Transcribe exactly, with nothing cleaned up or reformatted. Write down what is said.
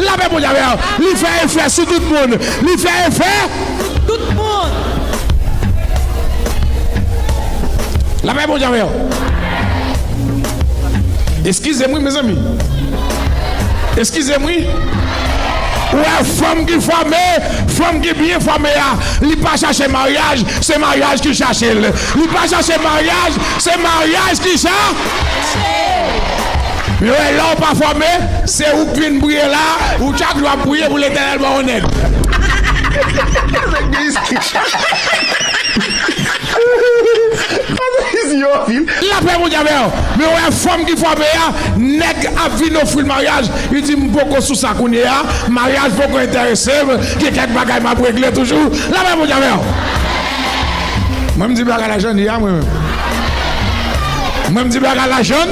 Lapè Bondye avè w. Li fè efè sou tout moun. Li fè efè. Tout moun. Lapè Bondye avè w. Eskize m wi, mezanmi. Eskize m wi. Ou wè fanm ki fòme, fanm ki byen fòme a, li pa chache maryaj, se maryaj ki chache l. Li pa chache maryaj, se maryaj ki chache l. Men wè, lè w pa fòme, se ou k vin briye la, ou chak jou ap briye pou Letènèl ba w nèg. Lapè Bondye avè w. Men wè fanm ki fòme a, nèg ap vin ofri l maryaj, li di, "M poko sou sa kounye a, maryaj poko enterese m, gen kèk bagay m ap regle toujou." Lapè Bondye avè w. Mwen, m di bagay la jan li a, mwen menm. Mwen, m di bagay la jan.